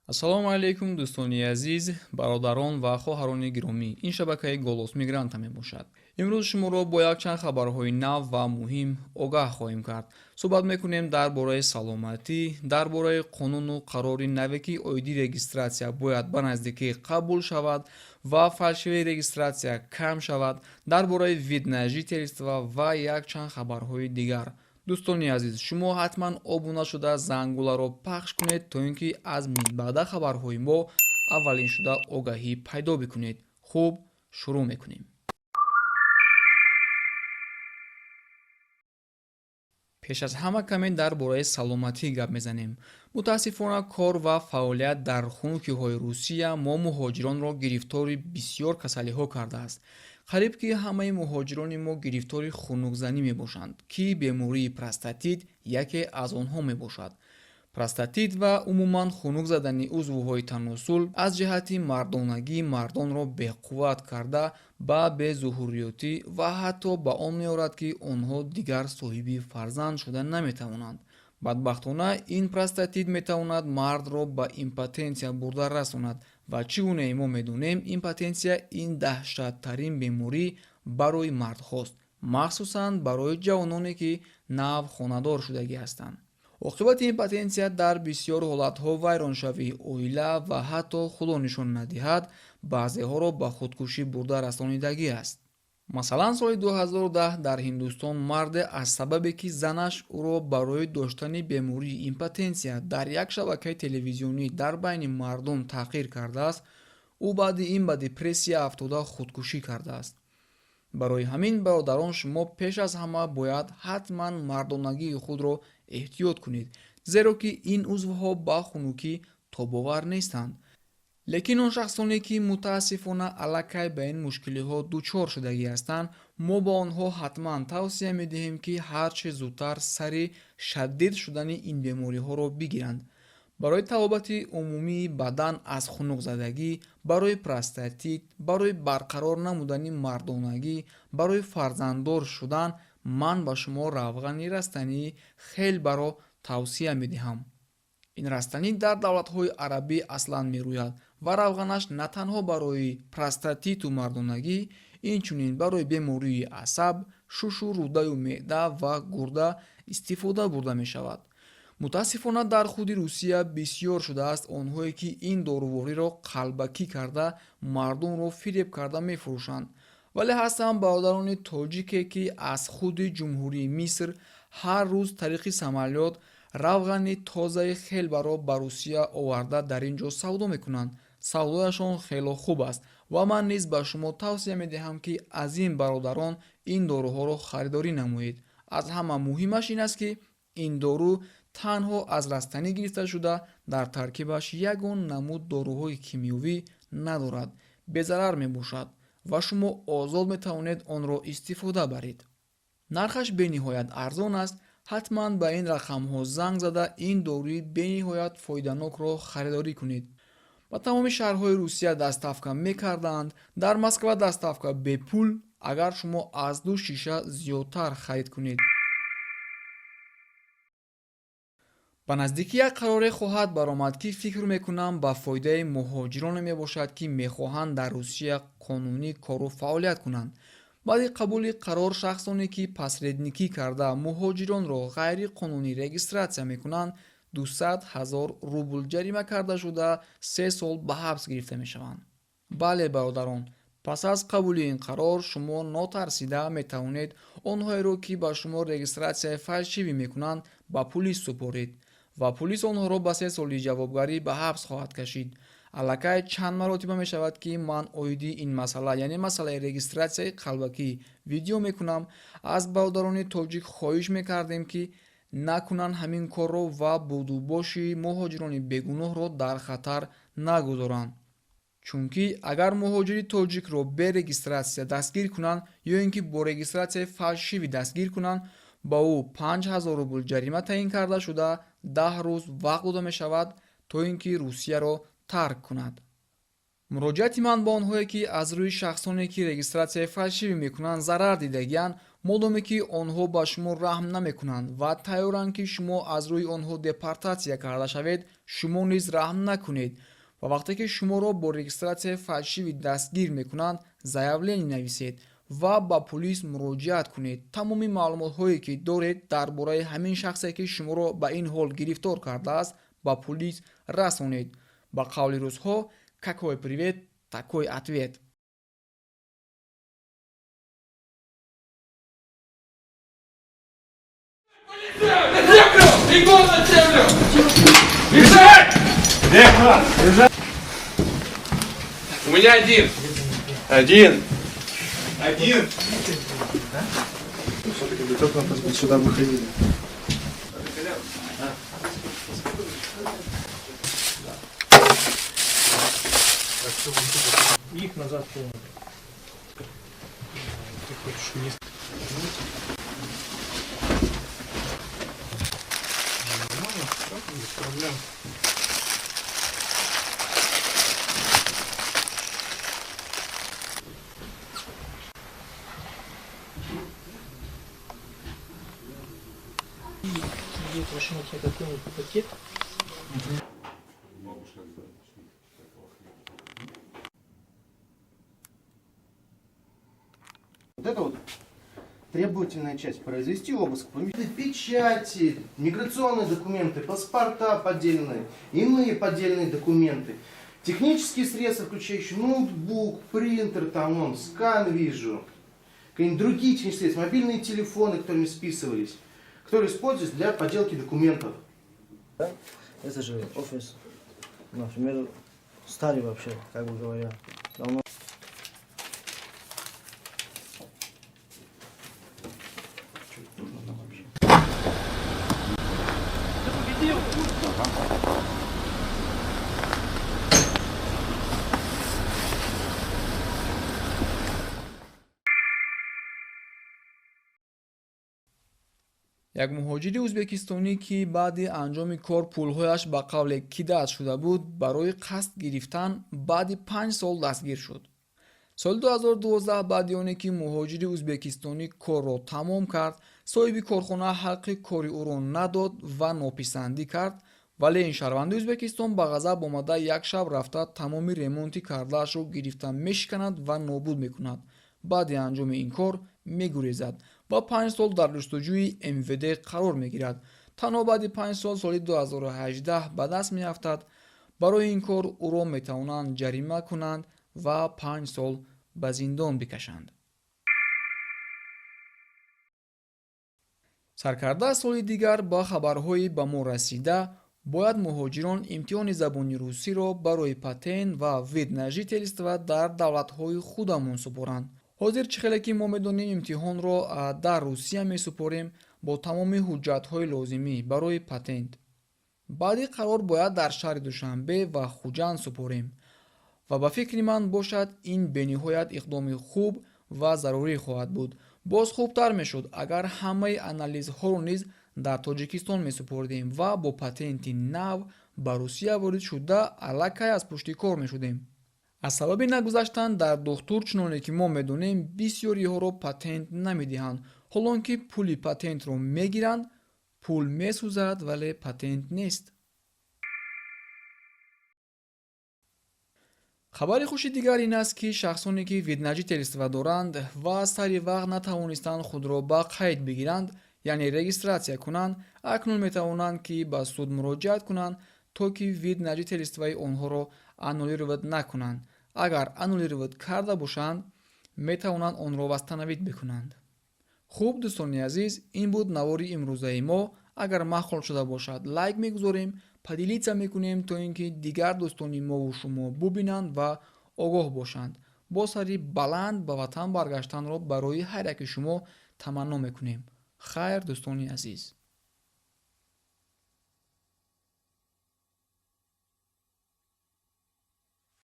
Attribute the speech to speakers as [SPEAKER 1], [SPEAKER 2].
[SPEAKER 1] Ассалому алайкум, дӯстони азиз, бародарон ва хоҳарони гиромӣ. Ин шабакаи «Голос мигранта» мебошад. Имрӯз шуморо бо якчанд хабарҳои нав ва муҳим огаҳ хоҳем кард. Суҳбат мекунем дар бораи саломатӣ, дар бораи қонуну қарори наве, ки оиди регистратсия бояд ба наздикӣ қабул шавад ва фальшивый регистратсия кам шавад, дар бораи вид на жительство ва якчанд хабарҳои дигар. Дӯстони азиз, шумо ҳатман обуна шуда, зангуларо пахш кунед, то ин ки аз минбаъда хабарҳои мо аввалин шуда огаҳӣ пайдо бикунед. Хуб, шурӯъ мекунем. Пеш аз ҳама каме дар бораи саломатӣ гап мезанем. Мутаассифона, кор ва фаъолият дар хунукиҳои Русия мо муҳоҷиронро гирифтори бисёр касалиҳо кардааст. Қариб ки ҳамаи муҳоҷирони мо гирифтори хунукзанӣ мебошанд, ки бемории простатит яке аз онҳо мебошад. Простатит ва умуман хунук задани узвҳои таносул аз ҷиҳати мардонагӣ мардонро беқувват карда, ба безуҳурётӣ ва ҳатто ба он меорад, ки онҳо дигар соҳиби фарзанд шуда наметавонанд. Бадбахтона, ин простатит метавонад мардро ба импотенсия бурда расонад ва чӣ гунае мо медонем, импотенсия ин даҳшаттарин беморӣ барои мардҳост, махсусан барои ҷавононе, ки нав хонадор шудагӣ ҳастанд. Оқибати импотенсия дар бисёр ҳолатҳо вайроншавии оила ва ҳатто, Худо нишон надиҳад, баъзеҳоро ба худкушӣ бурда расонидагӣ аст. Масалан, соли 2010 дар Ҳиндустон марде аз сабабе, ки занаш ӯро барои доштани бемории импотенсия дар як шабакаи телевизионӣ дар байни мардум таҳқир кардааст, ӯ баъди ин ба депрессия афтода, худкушӣ кардааст. Барои ҳамин, бародарон, шумо пеш аз ҳама бояд ҳатман мардонагии худро эҳтиёт кунед, зеро ки ин узвҳо ба хунукӣ тобовар нестанд. Лекин он шахсоне, ки мутаассифона аллакай ба ин мушкилиҳо дучор шудагӣ ҳастанд, мо ба онҳо ҳатман тавсия медиҳем, ки ҳарчи зудтар сари шадид шудани ин бемориҳоро бигиранд. Барои табобати умумии бадан аз хунукзадагӣ, барои простатит, барои барқарор намудани мардонагӣ, барои фарзанддор шудан ман ба шумо равғани растании хелбаро тавсия медиҳам. Ин растанӣ дар давлатҳои арабӣ аслан мерӯяд ва равғанаш на танҳо барои простатиту мардонагӣ, инчунин барои бемории асаб, шушу рӯдаю меъда ва гурда истифода бурда мешавад. Мутаассифона, дар худи Русия бисёр шудааст онҳое, ки ин дорувориро қалбакӣ карда, мардумро фиреб карда мефурӯшанд. Вале ҳастанд бародарони тоҷике, ки аз худи Ҷумҳурии Миср ҳар рӯз тариқи самолёт равғани тозаи хелбаро ба Русия оварда, дар ин ҷо савдо мекунанд. Савдояшон хело хуб аст ва ман низ ба шумо тавсия медиҳам, ки аз ин бародарон ин доруҳоро харидорӣ намоед. Аз ҳама муҳимаш ин аст, ки ин дору танҳо аз растанӣ гирифта шуда, дар таркибаш ягон намуд доруҳои кимиёвӣ надорад, безарар мебошад ва шумо озод метавонед онро истифода баред. Нархаш бениҳоят арзон аст. Ҳатман ба ин рақамҳо занг зада, ин доруи бениҳоят фоиданокро харидорӣ кунед. Ба тамоми шаҳрҳои Русия доставка мекарданд. Дар Москва доставка бепул, агар шумо аз ду шиша зиёдтар харид кунед. Ба наздикӣ як қароре хоҳад баромад, ки фикр мекунам, ба фоидаи муҳоҷироне мебошад, ки мехоҳанд дар Русия қонунӣ кору фаъолият кунанд. Баъди қабули қарор шахсоне, ки посредникӣ карда, муҳоҷиронро ғайриқонунӣ регистратсия мекунанд, 200 ҳазор рубл ҷарима карда шуда, 3 сол ба ҳабс гирифта мешаванд. Бале, бародарон, пас аз қабули ин қарор шумо нотарсида метавонед онҳоеро, ки ба шумо регистратсияи фальшивый мекунанд, ба пулис супоред ва пулис онҳоро ба 3 соли ҷавобгарӣ ба ҳабс хоҳад кашид. Аллакай чанд маротиба мешавад, ки ман оиди ин масъала, яъне масъалаи регистратсияи қалбакӣ, видео мекунам. Аз бародарони тоҷик хоҳиш мекардем, ки накунанд ҳамин корро ва будубоши муҳоҷирони бегуноҳро дар хатар нагузоранд, чунки агар муҳоҷири тоҷикро бе регистратсия дастгир кунанд ё ин ки бо регистратсияи фальшивый дастгир кунанд, ба ӯ 5000 рубл ҷарима таъин карда шуда, 10 рӯз вақт дода мешавад, то ин ки Русияро тарк кунад. Муроҷиати ман ба онҳое, ки аз рӯи шахсоне, ки регистратсияи фальшивый мекунанд, зарар дидагиянд: Модоме ки онҳо ба шумо раҳм намекунанд ва тайёранд, ки шумо аз рӯи онҳо депортатсия карда шавед, шумо низ раҳм накунед ва вақте ки шуморо бо регистратсияи фальшивый дастгир мекунанд, заявление нависед ва ба пулис муроҷиат кунед. Тамоми маълумотҳое, ки доред дар бораи ҳамин шахсе, ки шуморо ба ин ҳол гирифтор кардааст, ба пулис расонед. Ба қавли русҳо, какой привет, такой ответ.
[SPEAKER 2] На землю! Бегом на землю! Лежать!
[SPEAKER 3] Лежать!
[SPEAKER 2] У меня один.
[SPEAKER 3] Один.
[SPEAKER 2] Один.
[SPEAKER 3] Все-таки биток надо сюда выходили.
[SPEAKER 4] Их назад полный. Ты хочешь вниз? Нормально, все, без проблем. Где-то возьмите какой-нибудь пакет.
[SPEAKER 5] Вот это вот требовательная часть. Произвести обыск, печати, миграционные документы, паспорта поддельные, иные поддельные документы, технические средства, включающие ноутбук, принтер, там он, скан вижу, какие-нибудь другие технические средства, мобильные телефоны, которыми списывались, которые используются для подделки документов.
[SPEAKER 6] Это же офис, например, старый вообще, как бы говоря. Давно.
[SPEAKER 1] Як муҳоҷири ӯзбекистонӣ, ки баъди анҷоми кор пулҳояш ба қавле кидать шуда буд, барои қасд гирифтан баъди 5 сол дастгир шуд. Соли 2012, баъди оне ки муҳоҷири ӯзбекистонӣ корро тамом кард, соҳиби корхона ҳаққи кори ӯро надод ва нописандӣ кард. Вале ин шаҳрванди Ӯзбекистон ба ғазаб омада, як шаб рафта, тамоми ремонти кардаашро гирифта мешиканад ва нобуд мекунад. Баъди анҷоми ин кор мегурезад ва 5 сол дар ҷустуҷӯи МВД қарор мегирад. Танҳо баъди 5 сол, соли 2018, ба даст меафтад. Барои ин кор ӯро метавонанд ҷарима кунанд ва 5 сол ба зиндон бикашанд. Саркарда, соли дигар, ба хабарҳои ба мо расида, бояд муҳоҷирон имтиҳони забони русиро барои патент ва вид на жительство дар давлатҳои худамон супоранд. Ҳозир, чӣ хеле ки мо медонем, имтиҳонро дар Русия месупорем бо тамоми ҳуҷҷатҳои лозимӣ барои патент. Баъди қарор бояд дар шаҳри Душанбе ва Хуҷанд супорем ва ба фикри ман бошад, ин бениҳоят иқдоми хуб ва зарурӣ хоҳад буд. Боз хубтар мешуд, агар ҳамаи анализҳоро низ дар Тоҷикистон месупоридем ва бо патенти нав ба Русия ворид шуда, аллакай аз пушти кор мешудем. Аз сабаби нагузаштан дар духтур, чуноне ки мо медонем, бисёриҳоро патент намедиҳанд, ҳолон ки пули патентро мегиранд. Пул месӯзад, вале патент нест. Хабари хуши дигар ин аст, ки шахсоне, ки вид на жительство доранд ва сари вақт натавонистанд худро ба қайд бигиранд, яъне регистратсия кунанд, акнун метавонанд, ки ба суд муроҷиат кунанд, то ки вид на жительствои онҳоро аннулировать накунанд. Агар аннулировать карда бошанд, метавонанд онро восстановить бикунанд. Хуб, дӯстони азиз, ин буд навори имрӯзаи мо. Агар маъқул шуда бошад, лайк мегузорем, поделиться мекунем, то ин ки дигар дӯстони мову шумо бубинанд ва огоҳ бошанд. Бо сари баланд ба ватан баргаштанро барои ҳар яки шумо таманно мекунем. Хайр, дӯстони азиз.